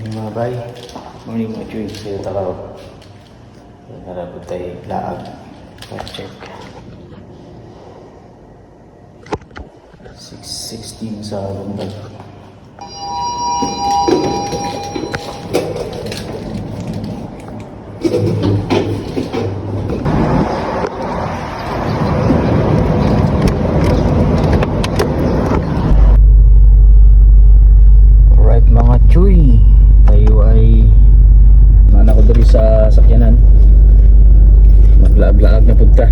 mga bay. Morning mga chuy. Sa'yo takaw. Narabot tayo laag. Check. 6:16 sa bundag. Alright mga chuy, tayo ay mana ko diri sa sakyanan. Maglaag-laag na punta.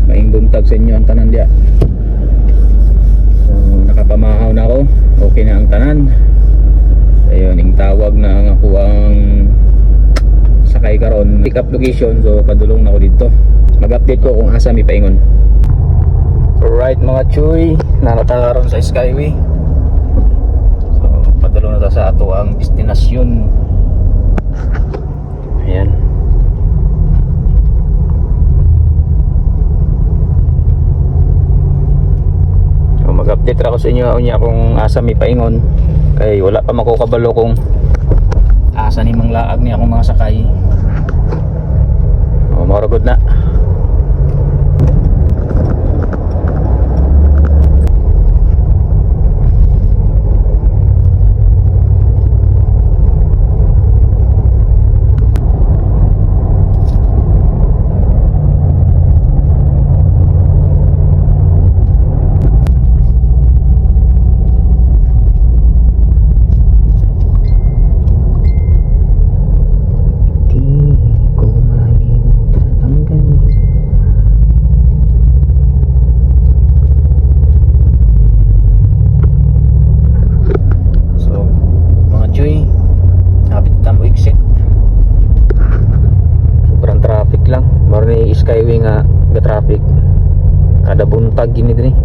Maing buntag sa inyo ang tanan diya. So nakapamahaw na ako. Okay na ang tanan. Ayun, ing tawag na ang ako ang sakay karon pick up location. So padulong na ako dito. Mag-update ko kung asa mi paingon. Alright mga chuy, narata karon sa Skyway. So padulong na ta sa ato ang destinasyon. Ayan. So mag-update ra ko sa inyo unya kung asa mi paingon. Kay wala pa makukabalo kung asa ni mang laag ni akong mga sakay. Oh, mora good na. Skyway nga traffic kada buntag gini din.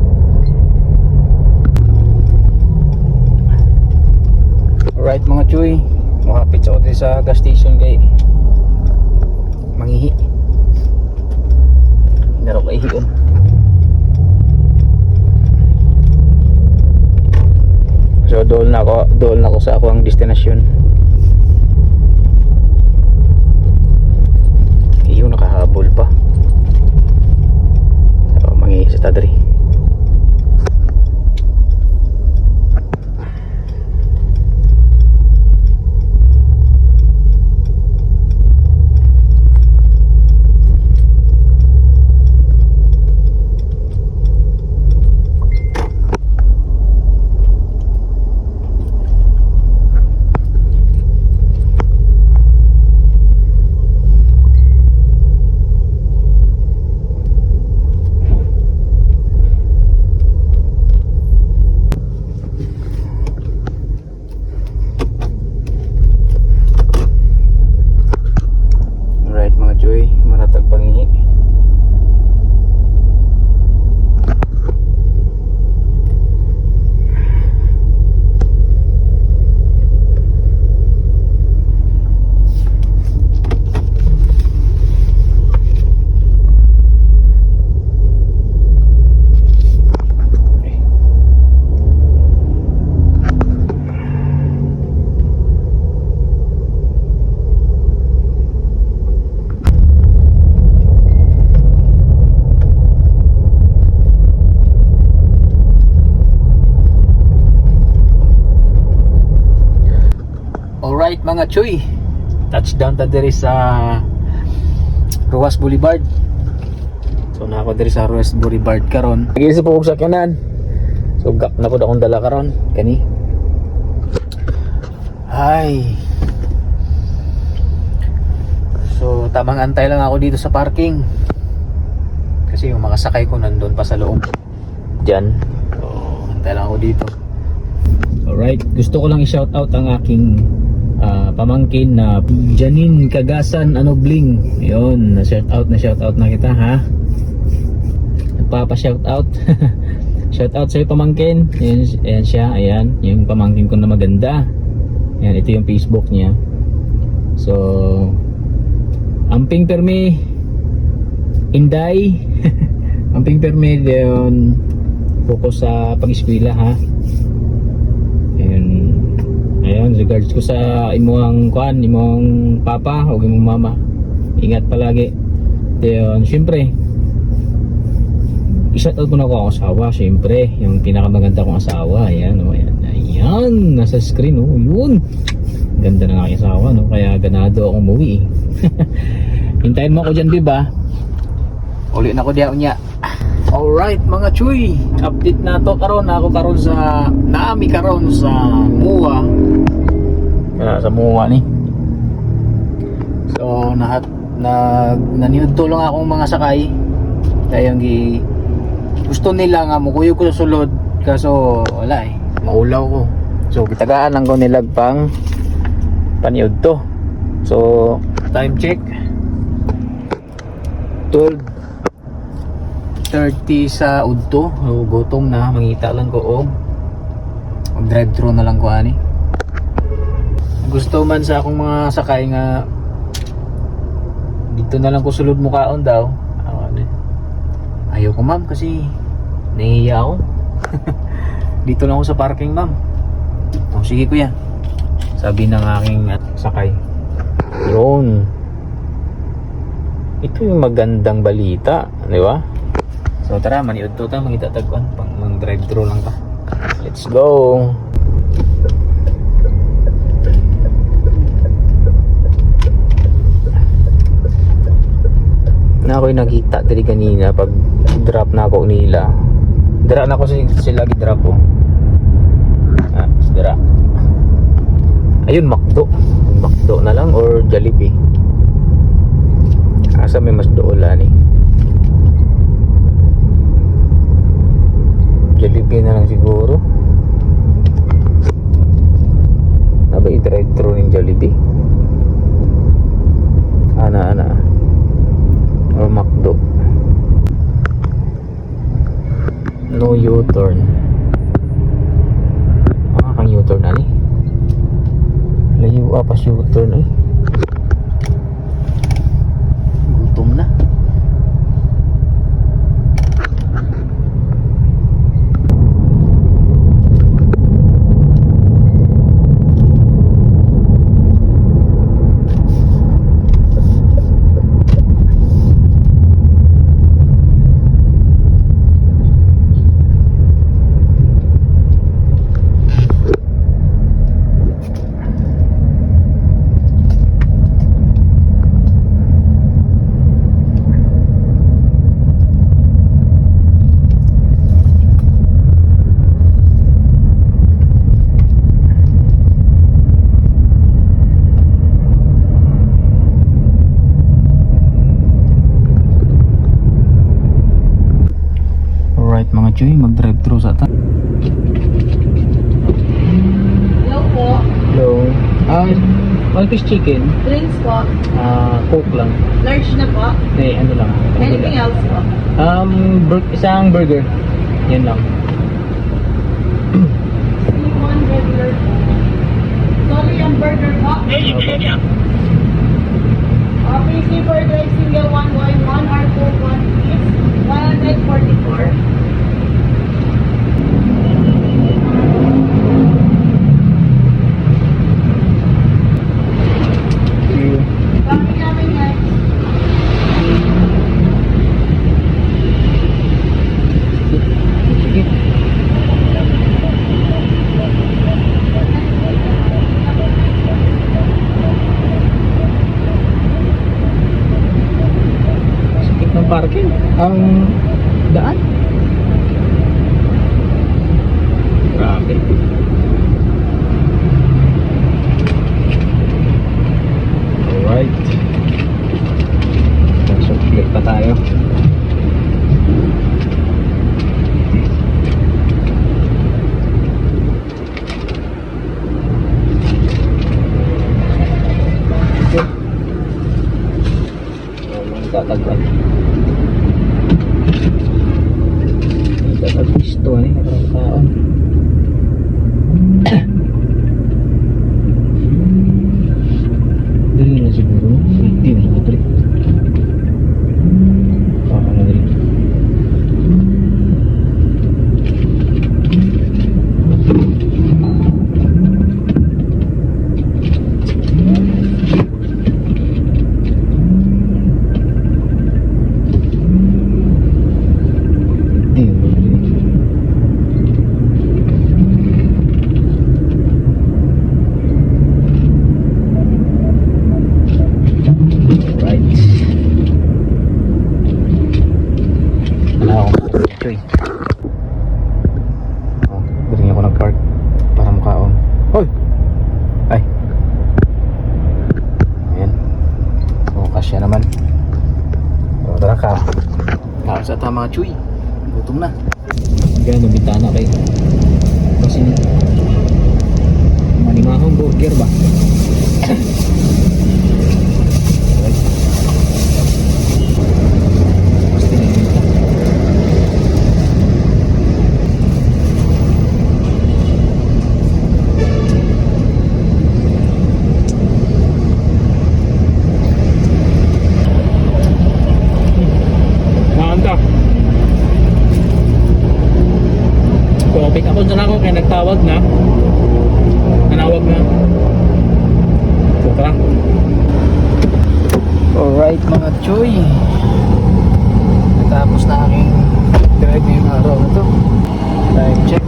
Alright mga chuy, mahapit sa ako sa gas station kay mangihi. Naro ka ihiom. So dool na ako sa ako ang destinasyon. Iyo nakahabol pa. So, mangi sa tadri. Alright mga chuy, touchdown ta diri sa Ruas Boulevard. So na ako diri sa Ruas Boulevard karon. Nag-iisip ko sa kanan. So gap na pud akong dala karon kani. Ay. So tamang antay lang ako dito sa parking. Kasi yung mga sakay ko nandun pa sa loob. Diyan. So antay lang ako dito. Alright, gusto ko lang i-shout out ang aking pamangkin na Janine Cagasan Anobling. Yun, na-shout out na kita ha. Nagpapa-shout out. Shout out sa pamangkin. Ayan siya, ayan, yung pamangkin ko na maganda. Ayan, ito yung Facebook niya. So, amping permi Inday. Amping permi yon focus sa pag-eskwela ha. Ayun, regards ko sa imong kuan, imong papa o imong mama. Ingat palagi. Ayun, syempre. I-shoutout mo na ako asawa, syempre. Yung pinakamaganda kong asawa. Ayan, oh, ayan. Ayan, nasa screen, oh. Yun. Ganda ng aking asawa, no? Kaya ganado akong umuwi, eh. Hintayin mo ako dyan, diba? Uli na ko diya unya. Alright mga chuy, update na to karon. Ako karon sa naami karon sa MUA. Sa MUA ni. So naniud tulong akong mga sakay. Kaya yung gusto nila nga mukuyog ko sa sulod, kaso wala eh, maulaw ko. So gitagaan lang ko nilag pang paniud to. So time check 12:30 sa udto. So, gutom na, mangita lang ko og drive thru na lang ko ani. Gusto man sa akong mga sakay nga dito na lang ko sulod mukaon daw. Ayaw ko ma'am kasi nahihiya ako. Dito lang ako sa parking ma'am. Oh, sige kuya, sabi ng aking sakay. Yun, ito yung magandang balita, di ba? So tara, maniud to ta, mangita tagkuan, pang drive thru lang ta. Let's go. Na ako'y nakita dali kanina pag drop na ako nila. Dira na ako sila gi-drop oh. Dira. Ayun, McDo. McDo na lang or Jollibee. Asa may mas doolan eh. Jollibee na lang siguro. Aba i-drive thru ng Jollibee. Ana or McDo. No U-turn. Kang U-turn ani. Layo pa si U-turn eh. Gutom na. Mga chuy, mag-drive thru sa ta. Hello po. Hello. One piece chicken. Drinks po. Coke lang. Large na po. Ano lang. Anything else po? Isang burger. Yan lang. C1 regular po. Sorry, ang burger po. PC for drive single 1 wine 1 or Coke 1 piece. 144. Kami namin guys. Sige. Sakit ng parking. Ang daan. Grabe. Alright. So, click pa tayo. Tatagwan. sa mga chuy. Gutom na. Kaya ng bintana kayo. Kasi manimahong burger ba? Basta na yun. Maanta. So, pick up na ako kaya nagtawag na. Nanawag na. So, tara. Alright mga choy. Natapos na aking drive ngayong araw na to. Time check.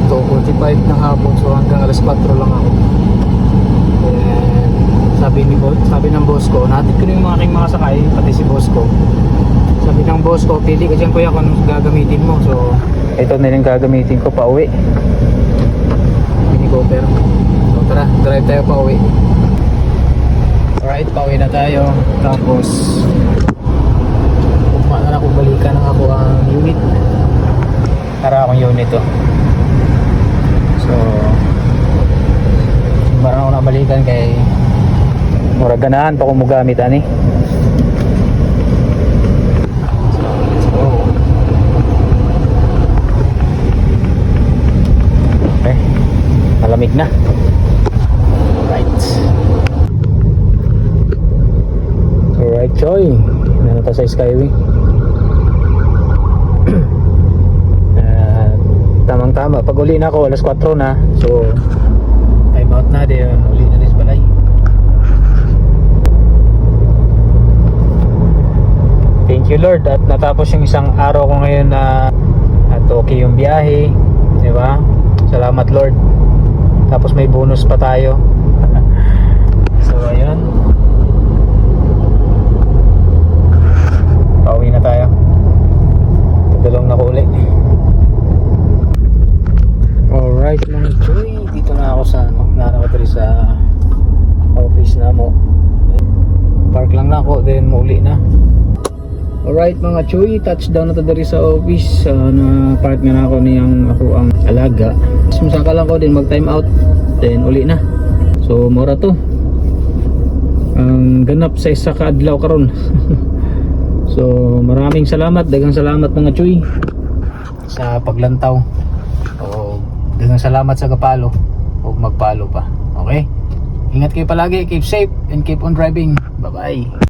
2:45 ng hapon. So hanggang alas 4 lang ako. And sabi ng boss ko, natin ko yung aking mga sakay, pati si boss ko. Sabi ng boss ko, pili ka dyan kuya kung anong gagamitin mo. So ito na yung gagamitin ko pa uwi. Minicooper. So tara, drive tayo pa uwi. Alright, pauwi na tayo. Tapos na ako balikan ng ako ang unit. Para akong unit to. So parang ako nabalikan kay mura ganahan pa kung mugamit ani. So let's go. Okay, malamig na. Alright choy, nandito sa Skyway. Tamang tama, pag uli na ako alas 4 na. So time out na din, uli na rin balay. Thank you Lord at natapos yung isang araw ko ngayon na at okay yung biyahe, di ba? Salamat Lord. Tapos may bonus pa tayo. So ayun, pauwi na tayo. Dalawang na ko uli. Alright mga choy, dito na ako sa nanakatari sa office na mo. Park lang na ako, then mauli na. Alright mga choy, touchdown na to dari sa office. Na park na ako niyang ako ang alaga. Sumusaka lang ko, then mag time out, then uli na. So mura to. Ang ganap sa isa ka adlaw karon. So maraming salamat, daghang salamat mga choy sa paglantaw. Daghang salamat sa kapalo o magpalo pa. Okay? Ingat kayo palagi, keep safe and keep on driving. Bye bye.